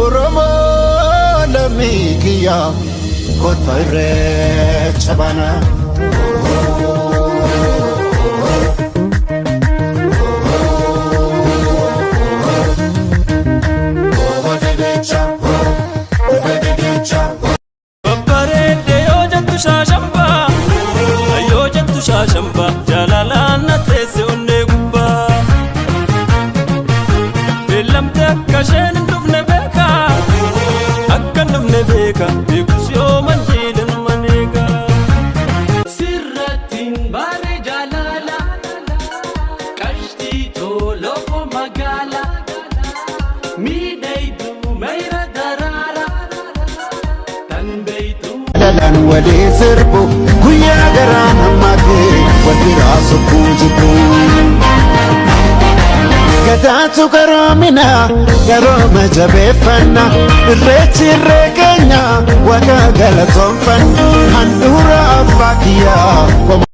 Oromoo lammii kiyya kottaa irreecha baana. Babbareedde yoo jettu shaashambaa, yoo jettu shaashambaa, jaalalaan na teesse onnee gubbaa. Beellamte akka isheen hin dhufne beeka, akka hin dhufne beeka, beekus yoo manjiidhan maneega. Sirrattiin baane jaalala qashtii toolofo magaala miidhaydu mayra daraara tan beeytu. Lalaan walii sirbu guyyaa garaan hammaatee wal biraa sokkuu jibbu. Gadaatu garoomina garooma jabeeffanna, irreechi irree keenya waaqa galatoonfanna, handhuura abbaa kiyyaa.